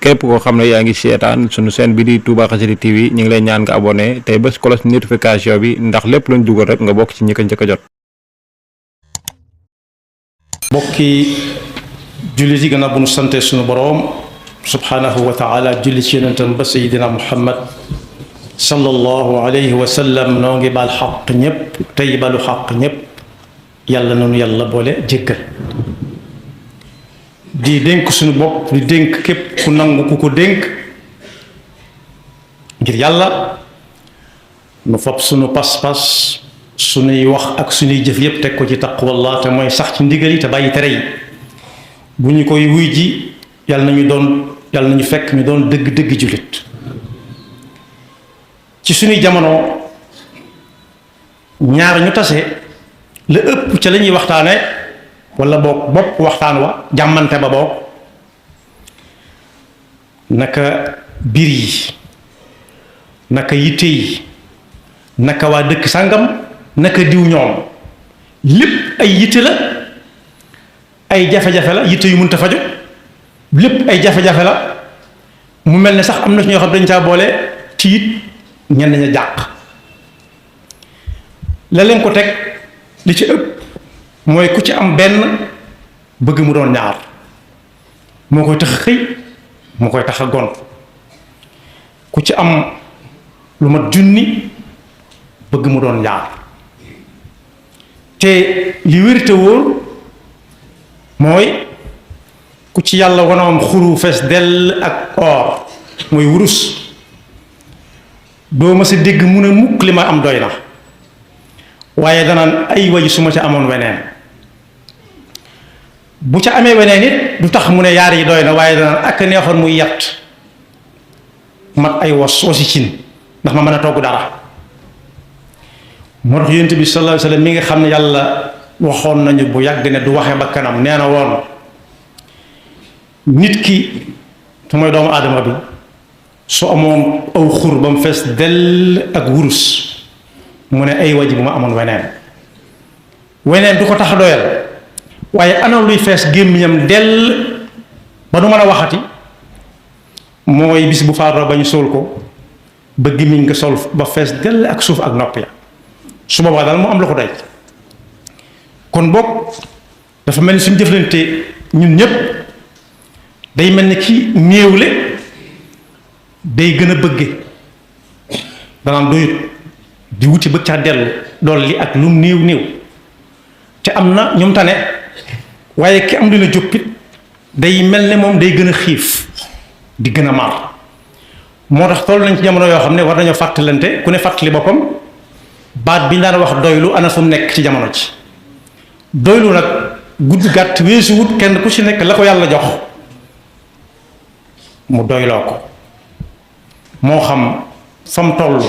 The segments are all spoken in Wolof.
képp koo xam ne yaa ngi seetaan sunu chaîne bi di Touba Xassida TV ñu ngi lay ñaan nga abonné tey bés cloche notification bi ndax lépp luñ dugal rek nga bokk ci ñi ko njëkk a jot. mbokki jullit yi gannaaw bu nu sante suñu boroom subhanahu wa taala julli ci yonentam ba sayidina muhammad sallallahu alayhi wa sallam noo ngi baal xaq ñépp tey balu xaq ñépp yàlla noonu yàlla boole jéggal di dénk suñu bopp di dénk képp ku nangu ku ko dénk ngir yàlla nu fab suñu pas-pas suñuy wax ak suñuy jëf yépp teg ko ci taqwallah te mooy sax ci ndigal yi te bàyyi tere yi bu ñu koy wuy ji yàlla nañu fekk ñu doon dëgg-dëgg jullit ci suñuy jamono ñaar ñu tase la ëpp ca la ñuy waxtaane wala boog bopp waxtaan wa jàmmante ba boog naka biir yi naka yitte yi naka waa dëkk sàngam naka diw ñoom lépp ay yitte la ay jafe-jafe la yitte yu mënta faju lépp ay jafe-jafe la mu mel ne sax am na ci ñoo xam dañ caa boole tiit ñenn ña jàq la leen ko teg li ci ëpp mooy ku ci am benn bëgg mu doon ñaar moo koy tax a xëy moo koy tax a gont ku ci am lu mat junni bëgg mu doon ñaar te li wér te wóor mooy ku ci yàlla wanoom xuru fees dell ak or mooy wurus doo ma sa dégg mu ne mukk li ma am doy na waaye danaan ay waji su ma ca amoon weneen bu ca amee weneen it du tax mu ne yaar yi doy na waaye danaan ak neexoon muy yat mat ay wasi cin ndax ma mën a togg dara moo tax yonent bi sallallahu alayhi wa sallam mi nga xam ne yàlla waxoon nañu bu yàgg ne du waxe ba kanam nee na woon nit ki te mooy doomu aadama bi su amoon aw xur ba mu fees dell ak wurus mu ne ay waji bu ma amoon weneen du ko tax a doyal waaye ana luy fees gémmiñam dell ba du mën a waxati mooy bis bu faatoo ba ñu suul ko ba gémmiñ nga sol ba fees dell ak suuf ak nopp ya su boobaa daal mu am lu ko day kon boog dafa mel ni suñu jëflante ñun ñépp day mel ni ki néewle day gën a bëgge danaan doyut di wuti bëgg caa dellu dool li ak lum néew te am na ñoom tane waaye ki am dina jóppit day mel ne moom day gën a xiif di gën a mar moo tax toll nañ ci jamono yoo xam ne war nañoo fàttalante ku ne fàttali boppam baat bi ñu daan wax doylu ana fu mu nekk ci jamono ci doylu nag gudd gàtt weesu wut kenn ku ci nekk la ko yàlla jox mu doyloo ko moo xam fa mu toll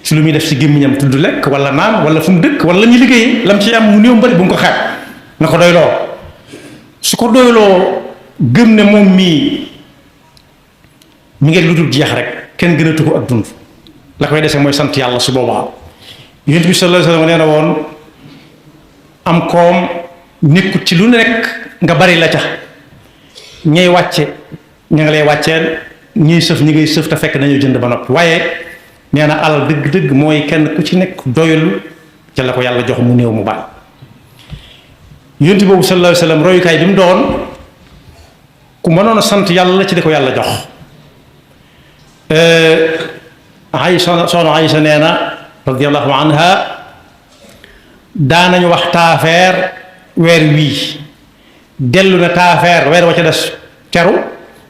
ci lu muy def ci gémmiñam tudd lekk wala naan wala fu mu dëkk wala la muy liggéeyee lam ci am mu néew mbari bu mu ko xeeb na ko doyloo su ko doyloo gëm ne moom mii mi ngi lu dul jeex rek kenn gënatu ko ak dund la koy dese mooy sant yàlla su boobaa yonent bi sallallahu alayhi wa sallam nee na woon am koom nekkut ci lu nekk nga bari la ca ñay wàcce ña nga lay wàcceel ñuy sëf ñi ngay sëf te fekk nañu jënd ba noppi waaye nee na alal dëgg-dëgg mooy kenn ku ci nekk doylu ca la ko yàlla jox mu néew mu bari yonent boobu sallallahu alayhi wa sallam royukaay bi mu doon ku mënoon a sant yàlla la ci di ko yàlla jox Aysa soxna Aysa nee na radiyallahu anha daanañu wax taafeer weer wii dellu na taafeer weer wa ca des teru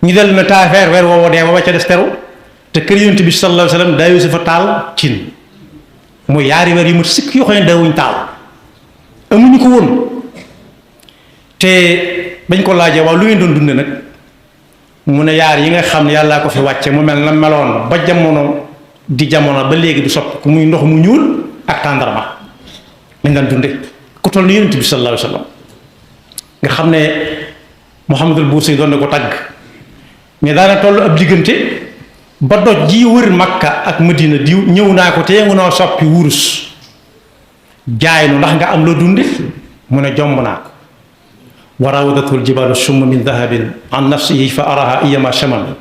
ñu dellu na taafeer weer woowu dee wa ca des teru te kër yonent bi sallallahu alayhi wa sallam daayu si fa taal cin mooy yaari weer yu mat sikk yoo xam ne daawuñ taal amuñu ko woon te bañ ko laajee waaw lu ngeen doon dunde nag mu ne yaar yi nga xam ne yàllaa ko fi wàcce mu mel na meloon ba jamono di jamono ba léegi du sopp ku muy ndox mu ñuul ak tàndarma lañ daan dunde ku toll ni yonent bi sallallahu alayhi wa sallam nga xam ne Muhammadul Buusiri doon na ko tagg mais daana toll ab diggante ba doj ji wër Makka ak Madina diw ñëw naa ko te yëngu noo soppi wurus jaay nu ndax nga am loo dunde mu ne jomb naa ko wa rawadathu ljibaalu summa min dahabin an nafsihi fa araha iyama shaman.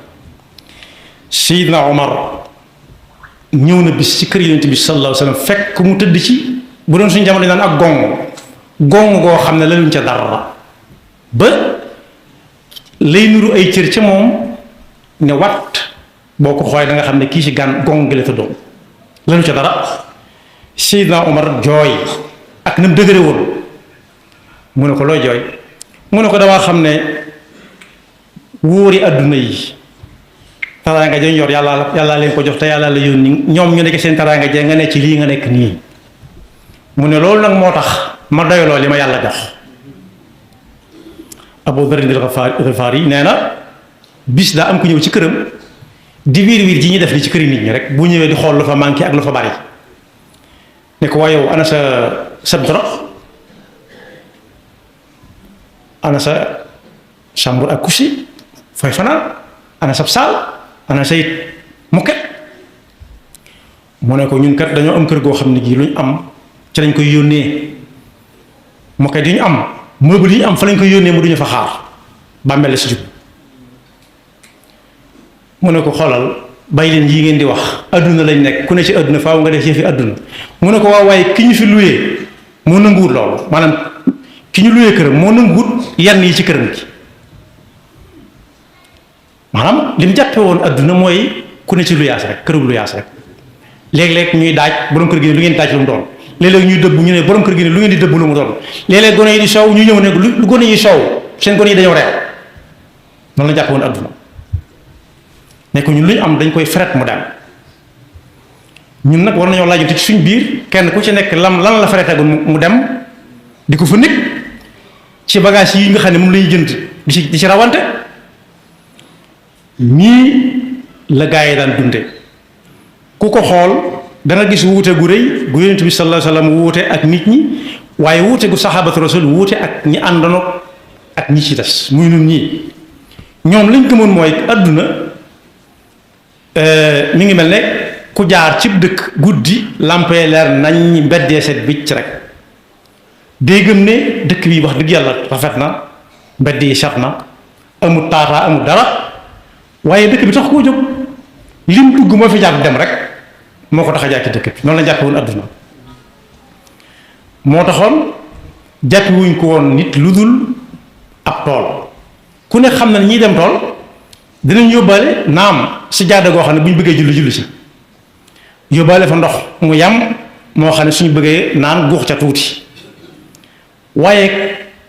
Seydina Omar ñëw na bis ci kër yonent bi sallallahu alayhi wa sallam fekk mu tëdd ci bu doon suñu jamono naan ak gong goo xam ne laluñ ca dara ba lay nuru ay cër ca moom ne wat boo ko xoolee da nga xam ne kii ci gong gi la tëddoon lalu ca dara. Seydina Omar jooy ak na mu dëgëre woon mu ne ko looy jooy mu ne ko damaa xam ne wóori adduna yi taraanga ja ñu yor yàlla leen ko jox te yàlla la yónni ñoom ñu nekk seen taraanga ja nga ne ci lii nga nekk nii mu ne loolu nag moo tax ma doyloo li ma yàlla jox. Abu Dharr al-Ghifari yi nee na bis daa am ku ñëw ci këram di wiir ji ñuy def li ci këri nit ñi rek bu ñëwee di xool lu fa manqué ak lu fa bari ne ko waaye yow ana sa doro ana sa chambre ak couche fooy fanaan ana sa saal ana say mukket mu ne ko ñun kat dañoo am kër goo xam ne gii lu ñu am ci lañ koy yónnee mukket yi ñu am meuble yi ñu am fa lañ koy yónnee mu duñu fa xaar bàmmeel la si jub mu ne ko xoolal bàyyi leen yi ngeen di wax adduna lañ nekk ku ne ci adduna faaw nga def yëfi adduna mu ne ko waaw waaye ki ñu fi luyee moo nanguwut loolu maanaam ki ñu luyee këram moo nanguwut yenn yi ci këram gi maanaam li mu jàppe woon adduna mooy ku ne ci luyaas rek këru luyaas rek léeg-léeg ñuy daaj borom kër gi ne lu ngeen daaj lu mu doon léeg-léeg ñuy dëbb ñu ne borom kër gi ne lu ngeen di dëbb lu mu doon léeg-léeg gone yi di soow ñu ñëw ne lu gone yi soow seen gone yi dañoo reew noonu la jàppe woon adduna ne ko ñun lu ñu am dañ koy fret mu dem ñun nag war nañoo laajante ci suñ biir kenn ku ci nekk lan la feretagu mu dem di ko fa nekk ci bagage yi nga xam ne moom la ñuy jënd di ci rawante ñii la gaa yi daan dunde ku ko xool danga gis wuute gu rëy gu yonent bi sallallahu alayhi wa sallam wuute ak nit ñi waaye wuute gu saxaabatu rasul wuute ak ñi àndoon ak ñi ci des muy nun ñii ñoom lañ gëmoon mooy adduna mi ngi mel ne ku jaar cib dëkk guddi lampee leer nañ mbeddee set bicc rek day gëm ne dëkk bi wax dëgg yàlla rafet na mbedd yi set na amul taataa amul dara waaye dëkk bi tax koo jóg lim dugg moo fi jaar dem rek moo ko tax a jaar ci dëkk bi noonu la jàppe woon adduna moo taxoon jàppe wuñ ko woon nit lu dul ab tool ku ne xam na ñiy dem tool dinañ yóbbaale naam si jaada goo xam ne bu ñu bëggee julli si yóbbaale fa ndox mu yam moo xam ne suñu bëggee naan guux ca tuuti waaye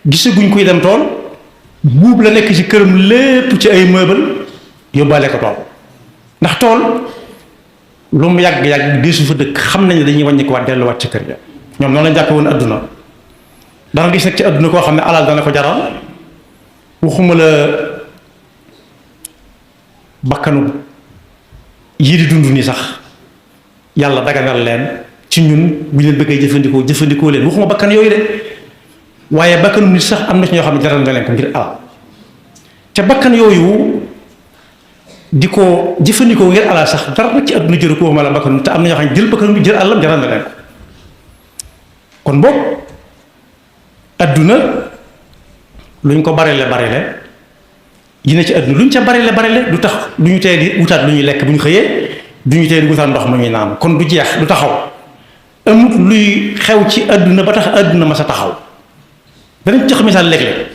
gisaguñ kuy dem tool buub la nekk ci këram lépp ci ay meuble yóbbaale ko tool ndax tool lu mu yàgg-yàgg deesu fa dëkk xam nañ ne dañuy wàññi ko waat delluwaat ci kër ga ñoom noonu lañ jàppe woon adduna danga gis nag ci adduna koo xam ne alal dana ko jaral waxuma la bakkanu yii di dund nii sax yàlla daganal leen ci ñun bu ñu leen bëggee jëfandikoo leen waxuma bakkan yooyu de waaye bakkanu nit sax am na ci ñoo xam ne jaral nga leen ko ngir alal ca bakkan yooyu di ko jëfandikoo ngir alal sax dara ci àdduna jëru ko waxuma la bakkanu te am na ñoo xam ne jël bakkanu jël àllam jaral nga leen ko kon boog àdduna luñ ko barile yi ne ci àdduna lu ñu ca barile du tax du ñu tee di wutaat lu ñuy lekk bu ñu xëyee du ñu tee di wutaat ndox mu ñuy naan kon du jeex du taxaw amut luy xew ci àdduna ba tax àdduna ma sa taxaw danañ jox misaal léeg-léeg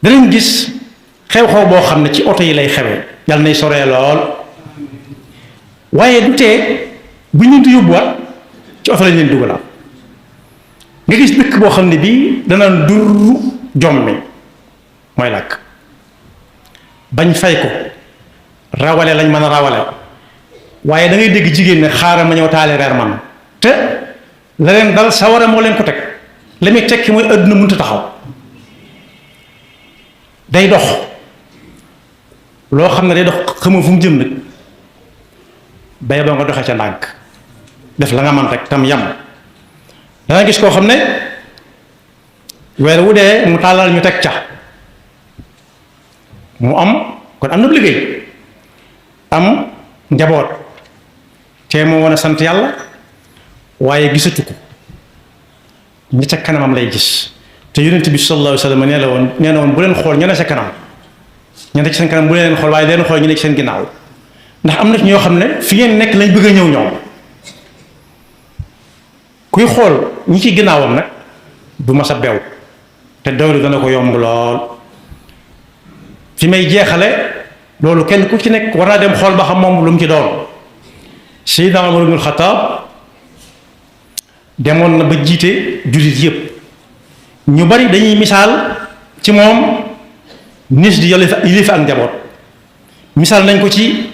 danañ gis xew-xew boo xam ne ci oto yi lay xewee yàlla nay soree lool waaye du tee bu ñu di yóbbuwaat ci oto lañ leen dugalaat nga gis dëkk boo xam ne bii danaan dur jommi mooy làkk bañ fay ko rawale lañ mën a rawale waaye da ngay dégg jigéen ne xaaral ma ñëw taale reer man te la leen dal sawara moo leen ko teg la muy tekki mooy àdduna mënut a taxaw day dox loo xam ne day dox xamoo fu mu jëm nag bay ba nga doxee ca ndànk def la nga man rek tam yam danga gis koo xam ne weer wu dee mu tàllal ñu teg ca mu am kon am na liggéey am njaboot te moo wan a sant yàlla waaye gisatu ko ñi ca kanamam lay gis te yonent bi sallallahu alayhi wa sallam nee na woon bu leen xool ñu ne sa kanam ñu ne ci seen kanam bu leen xool waaye leen xool ñu ne ci seen ginnaaw ndax am na ci ñoo xam ne fi ngeen nekk lañ bëgg a ñëw ñoom kuy xool ñi ci ginnaawam nag du mas a bew te doylu dana ko yomb lool. fi may jeexale loolu kenn ku ci nekk war naa dem xool ba xam moom lu mu ci doon. Seydina Umar ibnul Xattaab demoon na ba jiite jullit yëpp ñu bari dañuy misaal ci moom nis di yilifa ak njaboot misaal nañ ko ci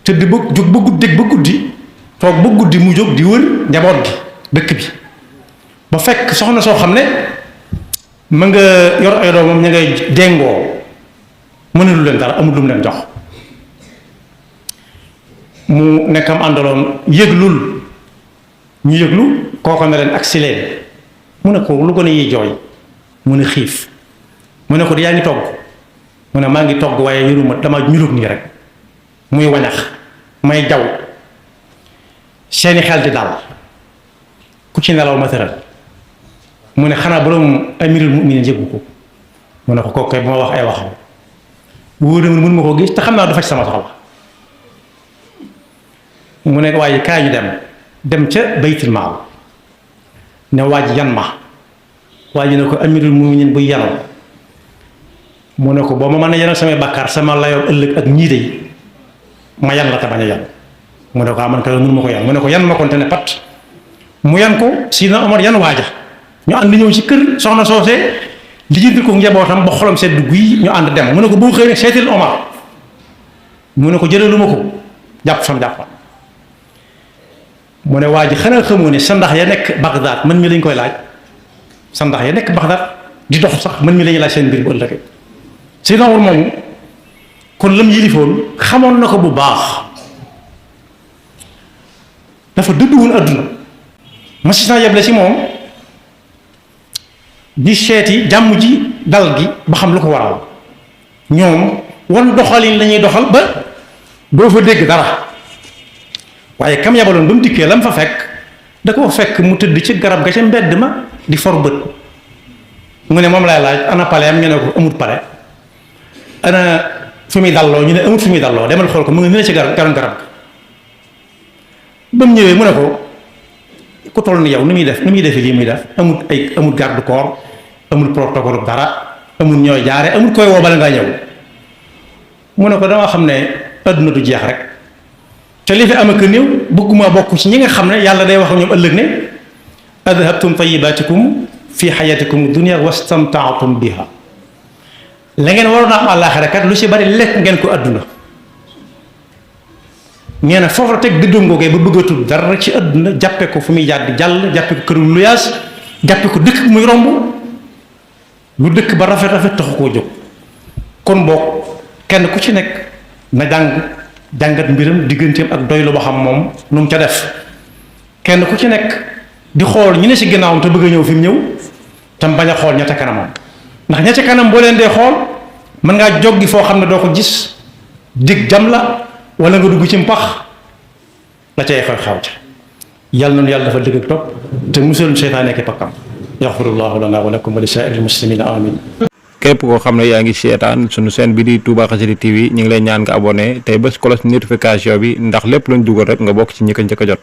tëdd ba jóg ba guddi toog ba guddi mu jóg di wër njaboot gi dëkk bi ba fekk soxna soo xam ne ma nga yor ay doomam ña ngay déngoo mënulu leen dara amul lu mu leen jox mu nekkam àndaloon yëglul ñu yëglu kooko na leen ak si leen mu ne ko lu gën a yi jooy mu ne xiif mu ne ko yaa ngi togg mu ne maa ngi togg waaye yoruma dama ñulug nii rek muy wañax may jaw seeni xel di dal ku ci nelaw ma tëral mu ne xanaa borom amirul mu'minin yëgu ko mu ne ko kooku kay bu ma wax ay waxam wóor na mun ma koo gis te xam naa du faj sama soxla mu ne waaye kaay ñu dem ca baytul maal ne waaj yan ma waaj ne ko amirul mu'minin bu yanal mu ne ko boo ma mën a yanal samay bàkkaar sama layoo ëllëg ak ñii de ma yan la te bañ a yan mu ne ko man kay mënu ma ko yan mu ne ko yan ma konte ne pat mu yan ko Sidna Omar yan waaja ñu ànd ñëw ci kër soxna soosee lijjanti ko njabootam ba xolam sedd guy ñu ànd dem mu ne ko boo xëy seetil Omar mu ne ko jëlee lu ma ko jàpp fam jàpp mu ne waa ji xanaa xamoo ne sa ndax ya nekk Bagdad man mi lañ koy laaj sa ndax ya nekk Bagdad di dox sax man mi lañuy laaj seen mbir bu ëllëgee Seydina Omar moomu kon lam yilifoon xamoon na ko bu baax dafa dëdduwoon adduna masis naa yeble si moom di seeti jàmm ji dal gi ba xam lu ko waral ñoom wan doxalin la ñuy doxal ba doo fa dégg dara waaye kam yabaloon ba mu dikkee lam fa fekk da koo fekk mu tëdd ci garab ga ca mbedd ma di for bët mu ne moom lay laaj ana paleem ñu ne ko amut pale ana fi muy dalloo ñu ne amut fi muy dalloo demal xool ko mu ngi ne ci garab ga ba mu ñëwee mu ne ko ku toll ni yow ni muy defee lii muy def amut garde corps amul protocole dara amul ñooy jaare amul koy woo bala ngaa ñëw mu ne ko dama xam ne adduna du jeex rek te li fi am ak néew bëgguma bokk ci ñi nga xam ne yàlla day wax ñoom ëllëg ne adhabtum tayyibatikum fi hayatikum dunya wastamta'tum biha la ngeen waroon a am àllaaxira kat lu ci bari lekk ngeen ko adduna nee na foofu la teg dëddoom googee ba bëggatul dara ci adduna jàppe ko fu muy jàdd jàll jàppe ko këru luyaas jàppe ko dëkk muy romb lu dëkk ba rafet taxu koo jóg kon boog kenn ku ci nekk na jàngat mbiram digganteem ak doylu ba xam moom nu mu ca def kenn ku ci nekk di xool ñu ne ci ginnaawam te bëgg a ñëw fi mu ñëw tam bañ a xool ña ca kanamam ndax ña ca kanam boo leen dee xool mën ngaa joggi foo xam ne doo ko gis dig jam la wala nga dugg ci mpax la cay xew ca yàlla noonu yàlla dafa dëgg ak topp te musal seytaane ki pakkam yaxfirullahu lana wa lakum wa li saa'iril muslimina amin képp koo xam ne yaa ngi seetaan sunu chaîne bi di Touba Xassida TV ñu ngi lay ñaan nga abonné tey bés cloche notification bi ndax lépp luñ dugal rek nga bokk ci ñi ko njëkk a jot